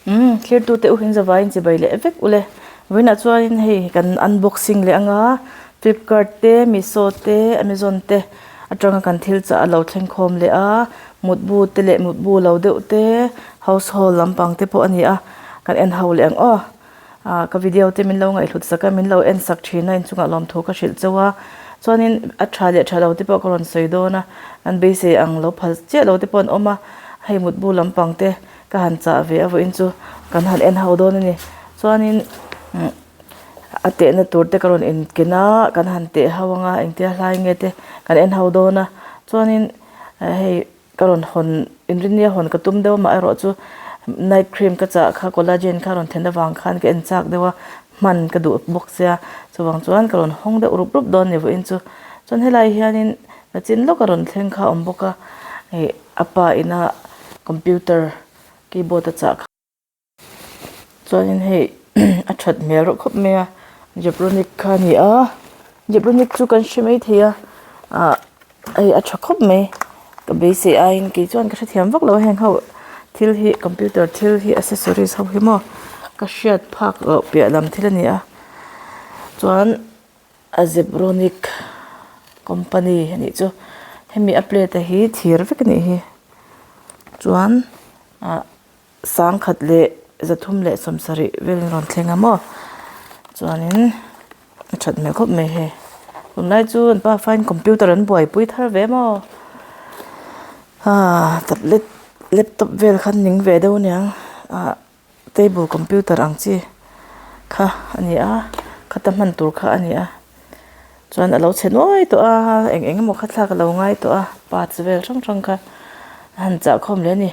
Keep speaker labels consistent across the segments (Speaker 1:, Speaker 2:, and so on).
Speaker 1: Umm thlirtute u in zavaiin chibai leh vek ule. Vawiinah chuanin hei kan unboxing leh anga Flipkart te Meesho te Amazon te atanga kan thil chah a lo thleng khawm leh a mutbu te leh mutbu lo deuh te household lampang te pawh a ni a kan en ho leh ang aw. Ah ka video te min lo ngaihhlut sak a min lo en sak thin a inchungah lawmthu ka hrilh chauh a chuanin a tha leh tha lo te pawh ka rawn sawi dawn a an beisei ang lo phal chiah lo te pawh an awm a hei mutbu lampang te ka han chah ve a vawiin chu kan han en ho dawn a ni chuanin umm a tehna tur te ka rawn inken a kan han teh ho ang a engtia hlai nge te kan en ho dawn a chuanin hei. Ka rawn hawn inrinnia hawn ka tum deuh a mah erawh chu night cream ka chah kha collagen kha rawn then avang khan ka en chak deuh a hman ka duh bawk sia chuvang chuan ka rawn hawng deuh rup rup dawn ni vawiin chu chuan helai hianin nachin lawk a rawn thleng kha a awm bawk a ih a pa ina computer keyboard a chah kha. Chuanin hei a that hmel reuh khawp mai a Zebronic kha a ni a Zebronic chu kan hre mai thei a ah hei a tha khawp mai ka beisei aiin kei chuan ka hrethiam vak lo a heng ho thil hi computer thil hi accessories ho hi maw ka hriat phak loh piah lam thil a ni a chuan a Zebronic company a nih chu hemi a plate a hi thir vek a nih hi chuan ah. Sangkhat leh 370 velin rawn thleng a maw chuanin a that hmel khawp mai hei tunlai chu an pa fine computer an buaipui thar ve maw ah tablet laptop vel khan ning ve deuh aniang ah table computer ang chi kha a ni a khata hman tur kha a ni a chuan a lo chhe nuai tawh a eng eng emaw kha thlak a lo ngai tawh a parts vel hrang hrang kha a han chah khawm leh a ni.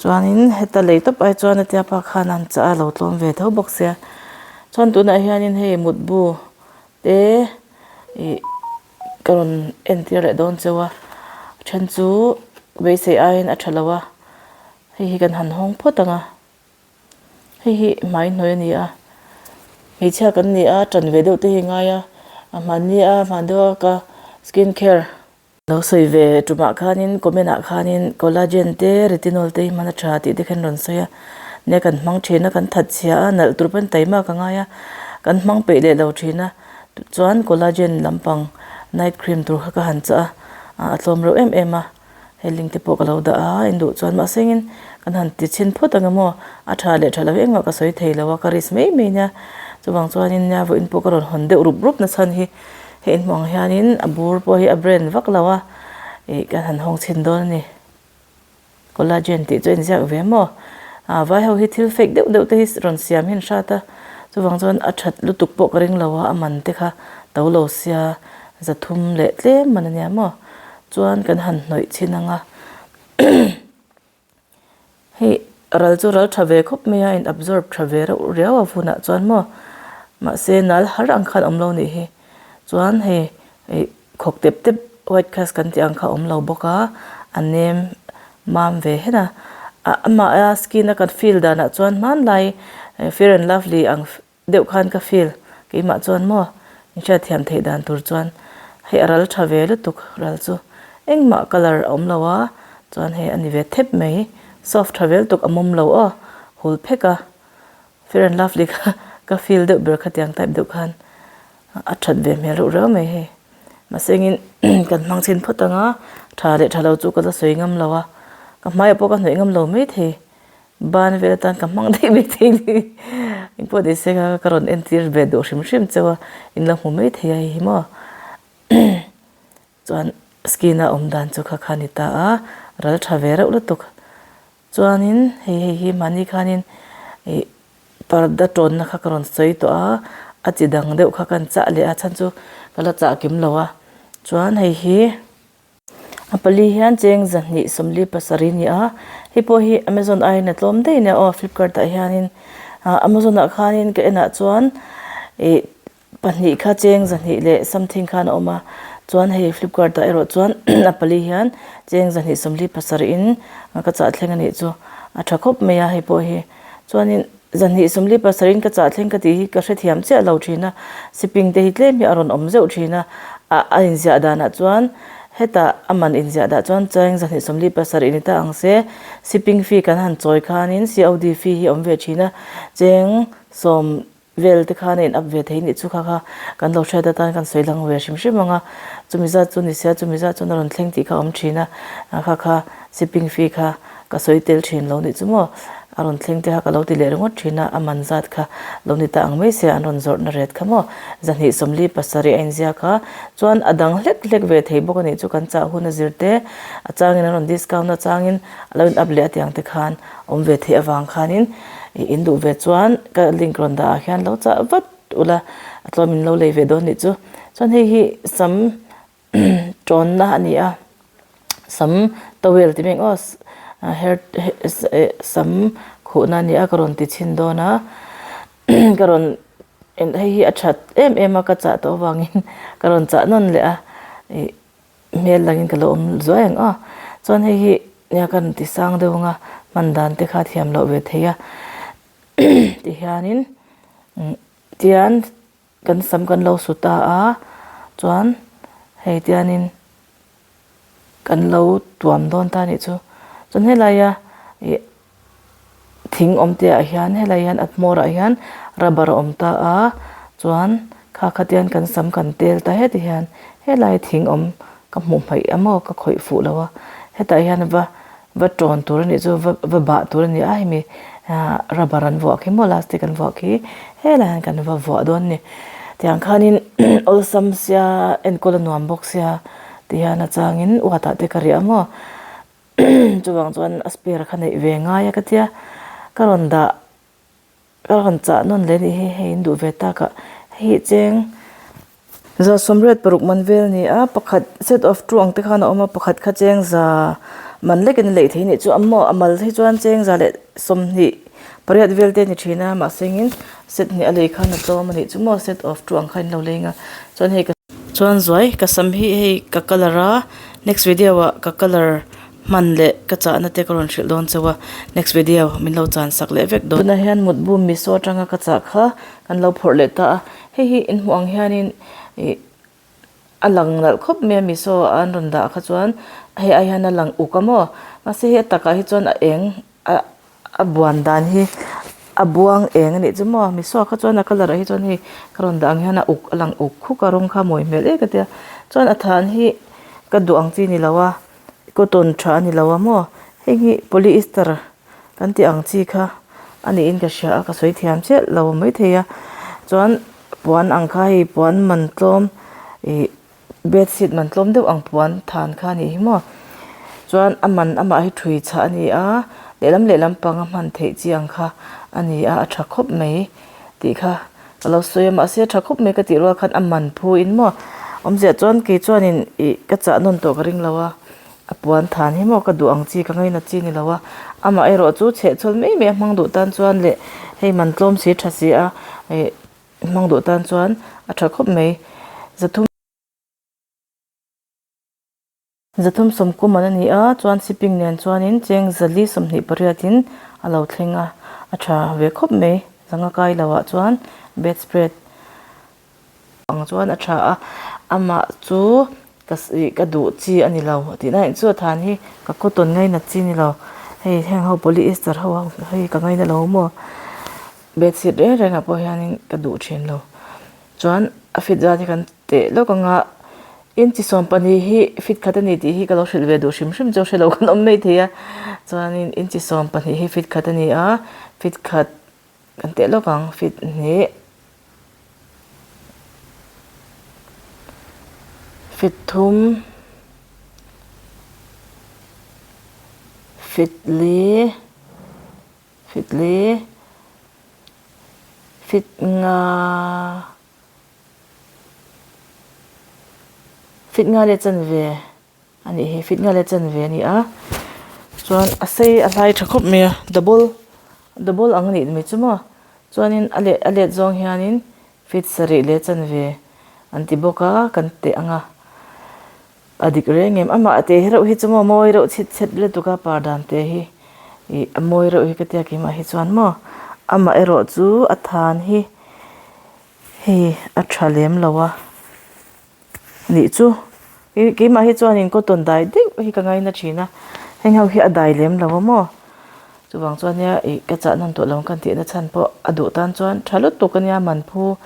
Speaker 1: Chuanin heta lei tawp ai chuan a tia pa khan an chah a lo tlawm ve tho bawk sia. Chuan tunah hianin hei mutbu te ih ka rawn entir leh dawn cheu a then chu beisei aiin a tha lo a hei hi kan han hawng phawt ang a hei hi hmai hnuai a ni a hmeichhia kan ni a tan ve deuh te hi a ngai a a hmanni a hman deuh a ka skin care. Lo sawi ve tumah khanin comment ah khanin collagen te retinol te hi hman a tha tih te khan rawn sawi a nia kan hmang thin a kan that chhia a nalh tur pawn taima ka ngai a kan hmang peih leh lo thin a chuan collagen lampang night cream tur kha ka han chah a a tlawm reuh em em a. Hei link te pawh ka lo dah a, in duh chuan mahse engin kan han ti chhin phawt ang emaw a tha leh tha lo engmah ka sawi thei lo a ka risk mai mai nia chuvang chuanin nia vawiin pawh ka rawn hawn deuh rup rup na chhan hi hei in hmuh ang hianin a bur pawh hi a brand vak lo a ih kan han hawng chhin dawn a ni collagen tih chu a inziak ve maw ah vai ho hi thil fake deuh deuh te hi rawn siam hi an hrat a chuvang chuan a that lutuk pawh ka ring lo a a man te kha to lo sia 300 leh tlem man a nia maw. Chuan kan han hnawih chhin ang a hei ral chu ral tha ve khawp mai a in absorb tha ve reuh riau a hunah chuan maw mahse nal har ang khan awm lo nih hi chuan hei ih khawk tep tep white cast kan tih ang kha awm lo bawk a a nem mam ve hen a amah a skin a kan feel danah chuan hmanlai fair and lovely ang Deuh khan ka feel keimah chuan maw in hriatthiam theih dan tur chuan hei a ral tha ve lutuk ral chu engmah colour a awm lo a chuan hei a ni ve thep mai soft tha ve lutuk a mawm lo aw hul phek a fair and lovely kha ka feel deuh ber khatiang type deuh khan a that ve hmel reuh reuh mai hei mahse engin kan hmang chhin phawt ang a tha leh tha lo chu ka la sawi ngam lo a ka hmaiah pawh ka hnawih ngam lo maithei. Ban vel atan ka hmang daih mai thei ni. Engpawh ni se ka ka rawn entir ve duh hrim hrim cheu a, in lo hmu mai thei a hei hi maw. Chuan skin a awm dan chu kha kha a ni ta a, ral tha ve reuh lutuk. Chuanin hei hei hi mahni khanin ih parda tawnna kha ka rawn sawi tawh a, a chi dang deuh kha ka han chah leh a chhan chu ka la chah kim lo a. Chuan hei hi. A pali hian cheng 247 a ni a, hei pawh hi Amazon aiin a tlawm daih nia aw Flipkart ah hianin ah Amazon ah khanin ka enah chuan ih pahnih kha cheng 200 leh something khan a awm a chuan hei Flipkart ah erawh chuan a pali hian cheng 247 in ka chah thleng a nih chu a tha khawp mai a hei pawh hi chuanin. 247 in ka chah thleng ka tih hi ka hrethiam chiah lo thin a, shipping te hi tlem hi a rawn awm zeuh thin a, a a inziah danah chuan Hetah a man inziah dah chuan cheng 247 ni ta ang se, shipping fee kan han chawi khanin COD fee hi a awm ve thin a, cheng sawm vel te khan a in up ve thei nih chu kha kha kan lo hriat atan kan sawi lang ve hrim hrim ang a, chumi zat chu ni sia chumi zat chuan a rawn thleng tih kha a awm thin a, kha kha shipping fee kha ka sawi tel thin lo nih chu maw a rawn thleng te kha ka lo ti leh ringawt thin a, a man zat kha lo ni ta ang mai sia an rawn zawrhna ret kha maw 247 a inziak a, chuan a dang hlek hlek ve thei bawk a nih chu kan chah hun a zir te a changin an rawn discount a changin a lo in up leh a tiang te khan awm ve theih avang khanin ih in duh ve chuan ka link rawn dah ah hian lo chah vat ula a tlawm in lo lei ve dawn nih chu chuan hei hi sam tawnna a ni a sam towel tih mai ang aw hair sam khuhna a ni a ka rawn ti chhin dawn a ka rawn hei hi a that em em a ka chah tawh avangin ka rawn chah nawn leh a ih. Hmel langin ka lo awm zuai ang a, chuan hei hi nia ka rawn ti sang deuh ang a, hman dan te kha thiam loh ve thei a tihianin tian kan sam kan lo su ta a chuan hei tianin kan lo tuam dawn ta a nih chu, chuan helaia ih thing awm te ah hian helai hian a hmawr ah hian rubber a awm ta a chuan kha kha tian kan sam kan tel ta heti hian helai thing awm ka hmuh hmaih a maw ka khawih fuh lo a hetah hian va va tawn tur a nih chu va va bah tur a ni a hemi ah rubber an vuah khi maw elastic an vuah khi helai hian kan va vuah dawn a ni tiang khanin awlsam sia enkawl a nuam bawk sia tihian a changin uatah te ka riah a maw. Chuvang chuan a spare kha neih ve ngai a ka tia, ka rawn dah ka rawn chah nawn leh anih hi hei in duh ve tak a, hei hi cheng 166 man vel a ni a, pakhat set of two ang te khan a awm a, pakhat kha cheng za man lekin a lei thei anih chu a maw a mal hi chuan cheng 128 vel te a ni thin a mahse engin set hnih a lei khan a tlawm anih chu maw set of two ang kha in lo leng a chuan hei ka chuan zuai ka sam hi hei ka colour a. Next video ah ka colour hman leh ka chahna te ka rawn hrilh dawn chauh a, next video min lo chan sak leh vek dawn. Tunah hian mutbu miso atanga ka chah kha kan lo phawrh leh ta a, hei hi in hmuh ang hianin ih a lang nalh khawp mai a miso an rawn dah kha chuan hei ai hian a lang uk a maw mahse hei a takah hi chuan a eng a a buan dan hi a buang eng a nih chu maw miso kha chuan a colour ah hi chuan hei ka rawn dah ang hian a uk a lang uk khuk a rawng kha a mawi hmel em ka tia chuan a than hi ka duh ang chi ni lo a cotton tha a ni lo a maw heng hi polyester kan tih ang chi kha a niin ka hria a ka sawi thiam chiah lo maithei a chuan puan ang kha hei puan man tlawm ih. Bedsheet man tlawm deuh ang puan than kha a nih hi maw chuan a man amah hi thui chhah a ni a lehlam lehlam panga hman theih chi ang kha a ni a a tha khawp mai tih kha ka lo sawi a mahse a tha khawp mai ka tih rual khan a man phu in maw awmzia chuan kei chuanin ih ka chah nawn tawh ka ring lo a a puan than hi maw ka duh ang chi ka ngainat chi a ni lo a amah erawh chu chhehchhawl mai mai a hmang duh tan chuan leh hei man tlawm si tha si a ih. Hmang duh tan chuan a tha khawp mai. Zathum Zathum sawmkum an a ni a, chuan shipping nen chuanin cheng zali 28 in a lo thleng a, a tha ve khawp mai. Zanga kai lo ah chuan bedspread ang chuan a tha a, amah chu ka ka duh chi a ni lo tihna in chu a than hi ka cotton ngainat chi a ni lo. Hei heng ho polyester ho hei ka ngaina lo maw. Bedsheet reng rengah pawh hianin ka duh thin lo. Chuan a fit zat hi kan teh lawk ang a, inchi 12 hi fit khat a ni tih hi ka lo hrilh ve duh hrim hrim chu hre lo kan awm mai thei a. Chuanin inchi 12 hi fit khat a ni a, fit khat kan teh lawk ang, fit hnih, fit thum, fit li. Fit li, fit nga, fit nga leh chanve a nih hi, fit nga leh chanve a ni a, chuan a sei a hlai tha khawp mai a, double double ang a nih mai chu maw, chuanin a leh a let zawng hianin fit sarih leh chanve an ti bawk a, kan teh ang a. A dik reng em? Amah te hi reuh hi chu maw mawi reuh chhit chhet lutuk a par dan te hi ih a mawi reuh hi ka tia keimah hi chuan maw amah erawh chu a than hi hei a tha lem lo a nih chu. Keimah hi chuanin cotton dai deuh hi ka ngaina thin a, heng ho hi a dai lem lo a maw? Chuvang chuan nia ih ka chah nawn tawh lo ang ka tihna chhan pawh a duh tan chuan tha lutuk a nia man phu.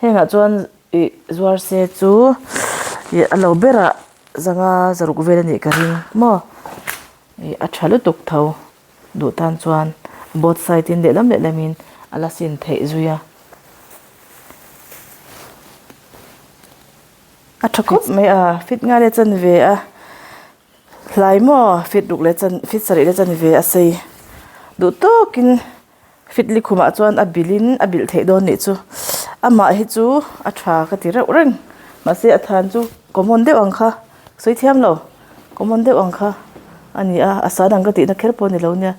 Speaker 1: Hengah chuan ih zuar se chu ih a lo berah zanga zaruk vel a nih ka ring maw? Ih a tha lutuk tho duh tan chuan both side in lehlam lehlamin a la sin theih zui a. A tha khawp mai a fit ngai leh chanve a hlai maw fit ruk leh chan fit sarih leh chanve a sei duh tawkin fit likhumah chuan a bilhin a bilh theih dawn nih chu amah hi chu a tha ka ti reuh reng mahse a than chu common deuh ang kha sawi thiam lo common deuh ang kha a ni a a san ang ka tihna kher pawh a ni lo nia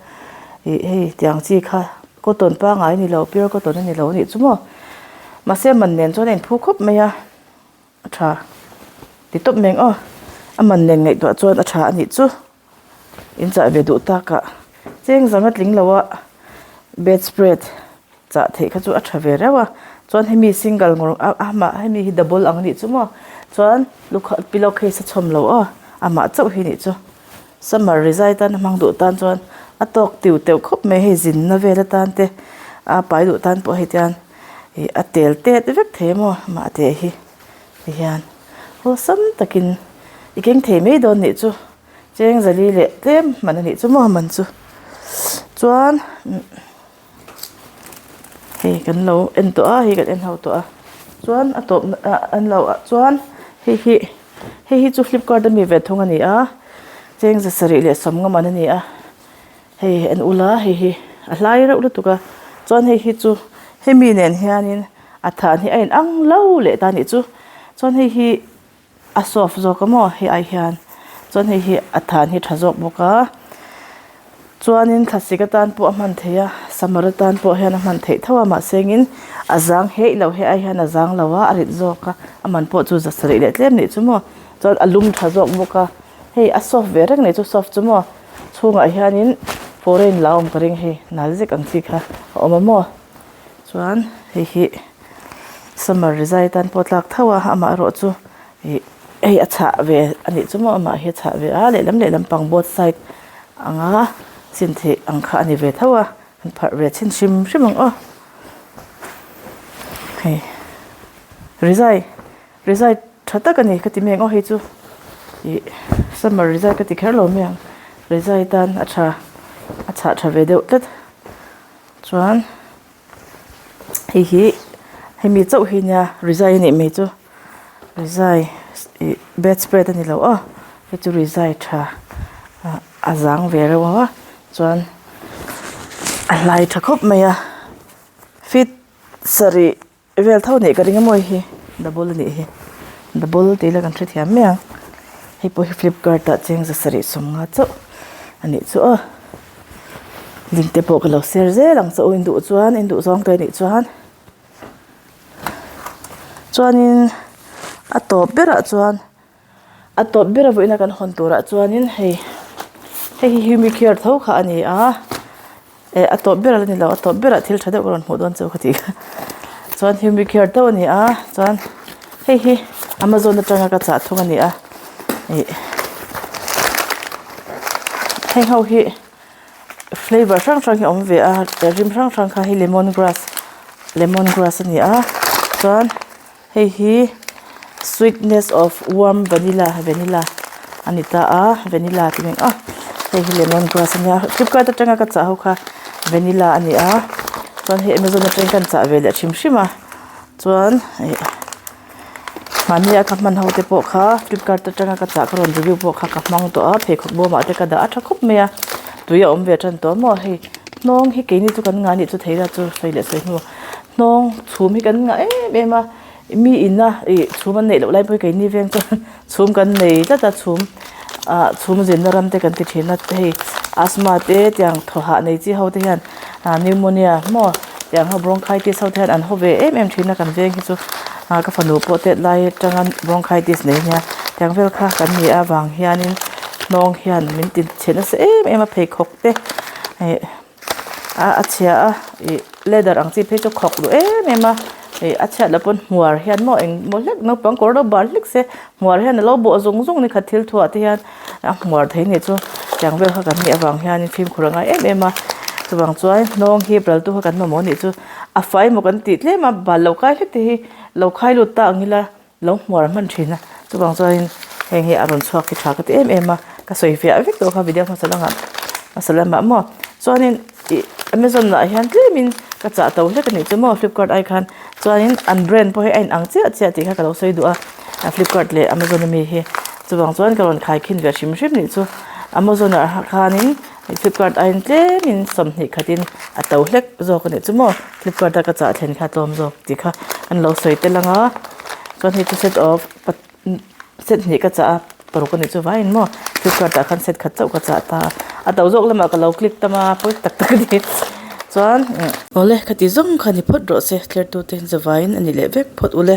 Speaker 1: ih hei tiang chi kha cotton pangngai a ni lo pure cotton a ni lo a nih chu maw mahse a man nen chuan a inphu khawp mai a. A tha ti tawp mai ang aw a man nen ngaihtuah chuan a tha a nih chu in chah ve duh tak ah cheng zang a tling lo a bedspread chah theih kha chu a tha ve reuh a chuan hemi single ngawr a amah hemi hi double ang a nih chu maw chuan lukham pillow case a chhawm lo aw amah chauh hi a nih chu summer rizai tan a hmang duh tan chuan a tawk tiu teuh khawp mai hei zinna vel atan te a pai duh tan pawh hei tian. Ih a tel tet vek thei maw mah teh hi ti hian awlsam takin i keng thei mai dawn nih chu cheng zali leh tlem hman a nih chu maw man chu chuan hei kan lo en tawh a hei kan en ho tawh a chuan a tawp ah an lo ah chuan hei hi hei hi chu flipkart ami ve thung a ni a cheng za sarih leh sawmnga man a ni a. Hei en ula hei hi a hlai reuh lutuk a chuan hei hi chu hemi nen hianin a than hi a in ang lo leh ta anih chu chuan hei hi a soft zawk a maw hei ai hian chuan hei hi a than hi tha zawk bawk a chuanin thlasik atan pawh a hman theih a summer atan pawh hian a hman theih tho a mahse engin a zang heih lo hei ai hian a zang lo a a rit zawk a a man pawh chu za sarih leh tlem nih chu maw chuan a lum tha zawk bawk a hei a soft ve reng nei chu soft chu maw. Chhungah hianin foreign la awm ka ring hei nal zek ang chi kha a awm a maw chuan hei hi summer rizai tan pawh tlak tho a amah erawh chu ih hei a chhah ve a nih chu maw amah hi a chhah ve a lehlam lehlam pang both side anga chin theih ang kha a ni ve tho a an pharh ve chhin hrim hrim ang aw hei rizai. Rizai tha tak a ni ka ti mai ang aw hei chu ih summer rizai ka ti kher lo mai ang rizai tan a tha a chhah tha ve deuh tlat chuan hei hi hemi chauh hi nia rizai a nih mai chu rizai ih bedspread a ni lo aw hei chu rizai tha ah a zang ve reuh a chuan a hlai tha khawp mai a fit sarih. Vel tho nih ka ring a maw hi double a nih hi double tih ila kan hrethiam mai ang hei pawh hi flipkart ah cheng za sarih sawmnga chauh a nih chu aw link te pawh ka lo share zel ang che u in duh chuan in duh zawng te a nih chuan chuanin a tawp berah chuan. A tawp ber a vawiin a kan hawn turah chuanin hei hei hi humicare tho kha a ni a eh a tawp ber a la ni lo a tawp berah thil tha deuh ka rawn hmuh dawn chu ka tih kha chuan humicare tho a ni a chuan hei hi amazon atanga ka chah thung a ni a ih heng ho hi flavour hrang hrang hi a awm ve a rim hrang hrang kha hei lemon grass lemon grass a ni a chuan. Hei hi sweetness of warm vanilla vanilla a ni ta a vanilla tih mai a hei hi lemon grass a nia flipkart atanga ka chah ho kha vanilla a ni a chuan hei amazon atangin ka chah ve leh hrim hrim a chuan ih mahni a ka hman ho te pawh kha flipkart atanga ka chah ka rawn review pawh kha ka hmang tawh a pheikhawk bawmah te ka dah a tha khawp mai a tui a awm ve tan tawh maw hei hnawng hi keini chu kan ngah nih chu thei la chu sawi leh sawi hnu. Hnawng chhum hi kan ngah em em a mi ina ih chhum an neih loh lai pawh hi keini veng chuan chhum kan nei tlat a chhum ah chhum zinna ram te kan ti thin a hei asthma te tiang thaw hah nei chi ho te hian ah pneumonia maw tiang ho bronchitis ho te hian an haw ve em em thin a kan veng hi chu ah ka fanu pawh tet lai atanga bronchitis nei ania tiang vel kha kan ni avang hianin hnawng hian min ti chhe nasa em em a pheikhawk te ih. A a chhia a ih leather ang chi phei chu khawk duh em em a. Ih a chhiat loh pawn hmuar hian maw eng maw hlek naupang kawr lo bar hlek se hmuar hian alo bawh zung zung ni khat thil thuah te hian a hmuar thei ni chu tiang vel kha kan nih avang hianin fimkhur a ngai em em a chuvang chuan hnawng hi ral tu kha kan mamawh anih chu a fai maw kan tih tlem a bal lo kai hlek te hi lo khai lut ta ang ila lo hmuar hman thin a chuvang chuanin heng hi a rawn chhuak hi tha ka ti em em a ka sawi fiah vek tawh kha video hmasa langah hmasa lamah maw chuanin ih amazon ah hian tlemin ka chah to hlek a nih chu maw flipkart ai khan chuanin an brand pawh hi a inang chiah chiah tih kha ka lo sawi duh a flipkart leh amazon ami hi chuvang chuan ka rawn khai khin ve hrim hrim nih chu amazon ah khanin flipkart aiin tlemin 20 khatin a to hlek zawk a nih chu maw flipkart a ka chah thlen kha a tlawm zawk tih kha an lo sawi tel ang a chuan hei chu set of set hnih ka chah a paruk a nih chu vaiin maw flipkart ah khan set khat chauh ka chah ta a a to zawk lamah ka lo click tam a pawi tak tak a ni chuan awle khati zawng kha ni phawt rawh se thlertute zawaiin a ni leh vek phawt ule.